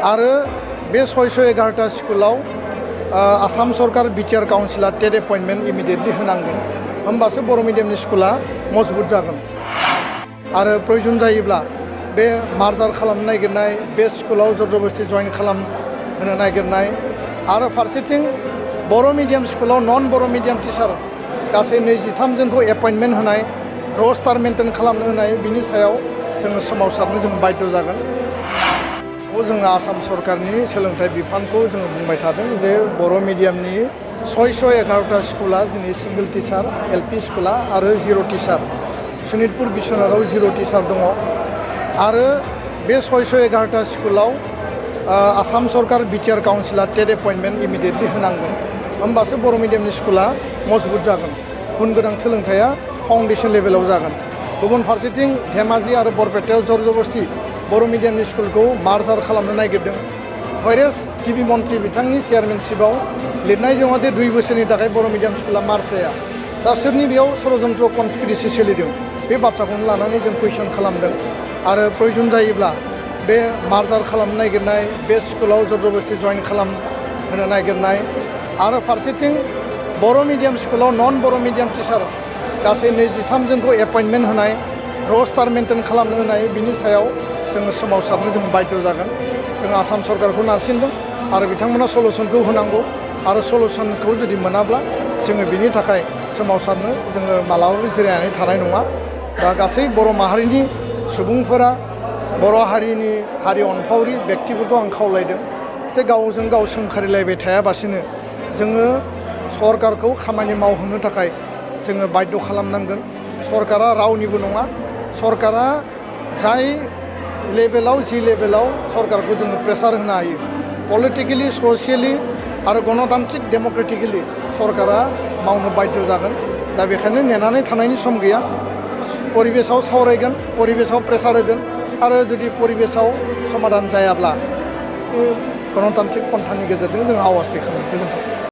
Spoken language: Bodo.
आरो बे 611टा स्कुलाव आसाम सरकार बिटिआर काउन्सिला टेट एपइन्टमेन्ट इमिडिएटलि होनांगोन होमबासो बर' मिडियामनि स्कुला मजबुत जागोन आरो प्रयोजन जायोब्ला बे मार्जार खालामनो नागिरनाय बे स्कुलाव जबरदस्ति जइन खालामहोनो नागिरनाय आरो फारसेथिं बर' मिडियाम स्कुलाव नन बर' मिडियाम टिचार गासै 23 जनखौ एपइन्टमेन्ट होनाय रस्टार मेनटेन खालामनो होनाय बिनि सायाव जोङो सोमावसारनो जों बाध्य जागोन जोङो आसाम सरकारनि सोलोंथाइ बिफानखौ जोङो बुंबाय थादों जे बर' मिडियामनि 611टा स्कुला दिनै सिंगल टिचार एलपि स्कुला आरो 0 टिचार सनितपुर बिश्वनाथआव 0 टिचार दङ आरो बे 611टा स्कुलाव आसाम सरकार बिटिआर काउन्सिला टेट एपइन्टमेन्ट इमिडिएटलि होनांगोन होमबासो बर' मिडियामनि स्कुला मजबुत जागोन गुन गोनां सोलोंथाइया फाउन्डेसन लेभेलाव जागोन गुबुन फारसेथिं धेमाजि आरो बरपेटायाव जबरदस्ति बर' मिडियामनि स्कुलखौ मार्जार खालामनो नागिरदों भाइरास गिबि मन्थ्रि बिथांनि चेयारमेनशिपआव लिरनाय दङ दि 2 बोसोरनि थाखाय बर' मिडियाम स्कुला मार्ज जाया दा सोरनि बेयाव षड़यन्त्र कनस्पिरेसि सोलिदों बे बाथ्राखौनो लानानै जों कुइसन खालामदों आरो प्रयोजन जायोब्ला बे मार्जार खालामनो नागिरनाय बे स्कुलाव जबरदस्ति जइन खालामहोनो नागिरनाय आरो फारसेथिं बर' मिडियाम स्कुलाव नन बर' मिडियाम टिचार गासै 23 जनखौ एपइन्टमेन्ट होनाय रस्टार मेनटेन खालामनो होनाय बिनि सायाव जोङो सोमावसारनो जों बाध्य जागोन जों आसाम सरकारखौ नारसिनदों आरो बिथांमोना सलुसनखौ होनांगौ आरो सलुसनखौ जुदि मोनाब्ला जोङो बिनि थाखाय सोमावसारनो जोङो मालाबाबो जिरायनानै थानाय नङा दा गासै बर' माहारिनि सुबुंफोरा बर' हारिनि हारि अनफावरि व्यक्तिफोरखौ आं खावलायदों जे गावजों गाव सोंखारिलायबाय थायाबासिनो जोङो सरकारखौ खामानि मावहोनो थाखाय जोङो बाध्य खालामनांगोन सरकारा रावनिबो नङा सरकारा जाय लेभेलाव जि लेभेलाव सरकारखौ जोङो प्रेसार होनो हायो पलिटिकेलि ससियेलि आरो गणतान्त्रिक डेम'क्रेटिकेलि सरकारा मावनो बाध्य जागोन दा बेखायनो नेनानै थानायनि सम गैया परिबेसाव सावरायगोन परिबेसाव प्रेसार होगोन आरो जुदि परिबेसाव समाधान जायाब्ला गणतान्त्रिक पन्थानि गेजेरजों जों आवाज दैखांगोन गोजोन्थों